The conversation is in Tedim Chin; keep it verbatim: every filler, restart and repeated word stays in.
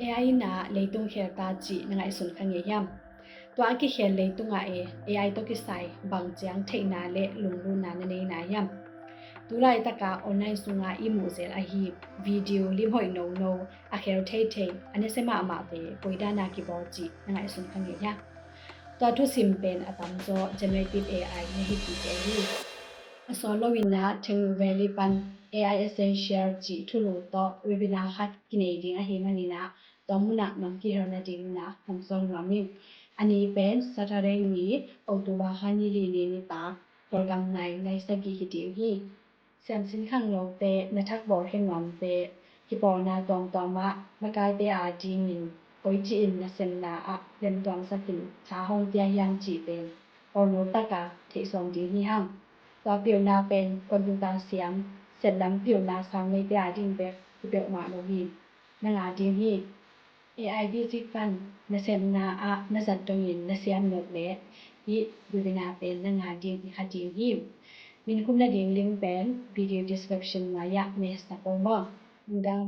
A I in ah leitung khel ta cih na ngaihsun kha ngei hiam? Tua a kikhel leitungah e, A I tawh kisai bang ciang theihna le lunglutna na nei nai hiam? Tu laitakah online sungah i muh zel ahi video lim hoih nono, a khel theithei, a nasia mahmah ve, koi dana kibawl cih na ngaihsun kha ngei hiam? Tua thusim pen a tamzaw generative A I na hi cihte hi. A sawt loin ah Tengnouvelle pan A I Essential cih thulu tawh webinar khat kinei ding ahih manin ah, tua munah nong kihel nadingin ah hong sawl nuam ing. A ni pen Saturday ni, October kha ni li, ni nitak, Kawlgam nai, nai sagih hi ding hi. Siamsin khanglote, na thak bawl khe nuamte, kipawlna tuamtuam ah makaite adingin koici-in nasemna ah lemtuamsakin tha hong pia hiam cih pen awlmol taka theih sawm ding hi hang. Tua pilna pen computer siam, setlam pilna sang neite ading bek hi peuhmah lo hi. Nang ading hi. A I Basic pan nasemna ah na zat dongin na siam nop leh hih webinar pen nang ading hi kha ding hi. Min khum nading link pen video description nuai-ah na etsak un maw. Lungdam.